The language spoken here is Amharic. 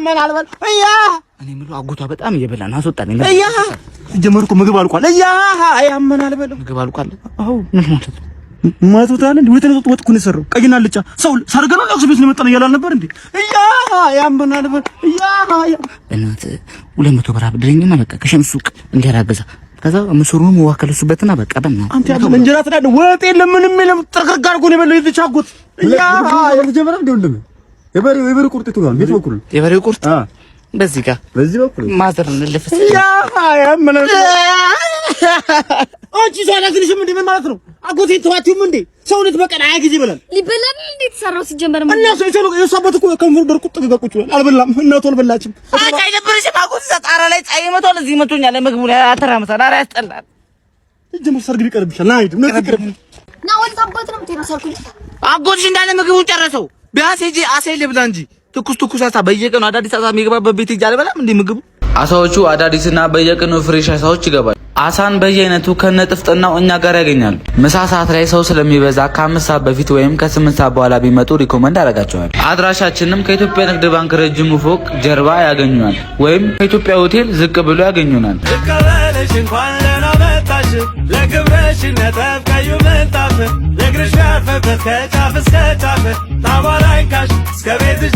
ያመናል በል እያ። እኔ የምለው አጎቷ በጣም እየበላ ነው። አስወጣልኝ። እያ፣ ሲጀመር እኮ ምግብ አልቋል። እያ፣ ያመናል በለው። ምግብ አልቋል። አዎ። ምን ማለት ነው? ማለት እንዴ? ሁለት ወጥ እኮ ነው የሰራው። ቀይና አልጫ። ሰው ሰርግ ነው ለቅሶ ቤት ነው የመጣነው እያለ አልነበር እንዴ? እያ፣ ያመናል በል እያ። በእናትህ 200 ብር አበድረኝና በቃ ከሸምስ ሱቅ እንጀራ ገዛ። ከዛ ምስሩን ውሃ ከለሱበትና በቃ በእናትህ። አንተ ያለ እንጀራ ትላለህ፣ ወጥ የለም፣ ምንም የለም። ጥርቅርቅ አድርጎ ነው የበላው የዚች አጎት። እያ። ተጀመረ እንዴ ወንድም? የበሬው ቁርጥ የቱ ጋር ነው? ቤት በኩል? የበሬው ቁርጥ አ በዚህ ጋር። በዚህ በኩል። ማዘር እንልፍስ። እያ፣ ያመናል። አንቺ ሰው አላዝንሽም እንዴ? ምን ማለት ነው? አጎቴ ተዋቲውም እንዴ? ሰውነት በቀን 20 ጊዜ ይበላል። ሊበላል እንዴ የተሰራው ሲጀመር? እና ሰው ሰው የእሱ አባት እኮ ከንፈሩ ደርቆ ጥግ ጋር ቁጭ ብሏል። አልበላም፣ እናቱ አልበላችም። አንቺ አይደብርሽም? አጎት እዛ ጣራ ላይ ፀሐይ መቷል፣ እዚህ መቶኛል። ምግቡ ላይ አተራምሳል። ኧረ ያስጠላል። ሲጀመር ሰርግ ቢቀርብሻል። ና ሂድ፣ እውነት ይቅርብ። ና ወደ አባት ነው የምትሄደው ሰርጉ። አጎትሽ እንዳለ ምግቡን ጨረሰው። ቢያንስ ሂጂ አሳ ልብላ እንጂ፣ ትኩስ ትኩስ አሳ፣ በየቀኑ አዳዲስ አሳ የሚገባበት ቤት ሂጂ አልበላም እንዴ ምግቡ? አሳዎቹ አዳዲስና በየቀኑ fresh አሳዎች ይገባል። አሳን በየአይነቱ ከነጥፍጥናው እኛ ጋር ያገኛሉ። ምሳ ሰዓት ላይ ሰው ስለሚበዛ ከ5 ሰዓት በፊት ወይም ከ8 ሰዓት በኋላ ቢመጡ recommend አደርጋቸዋል። አድራሻችንም ከኢትዮጵያ ንግድ ባንክ ረጅሙ ፎቅ ጀርባ ያገኙናል፣ ወይም ከኢትዮጵያ ሆቴል ዝቅ ብሎ ያገኙናል። ልቀበልሽ፣ እንኳን ደህና መጣሽ፣ ለክብረሽ ነጠብ ቀዩ ምንጣፍ ለእግርሽ ያርፈበት ከጫፍ እስከ ጫፍ ታቧ ላይ ካሽ እስከ ቤትሽ።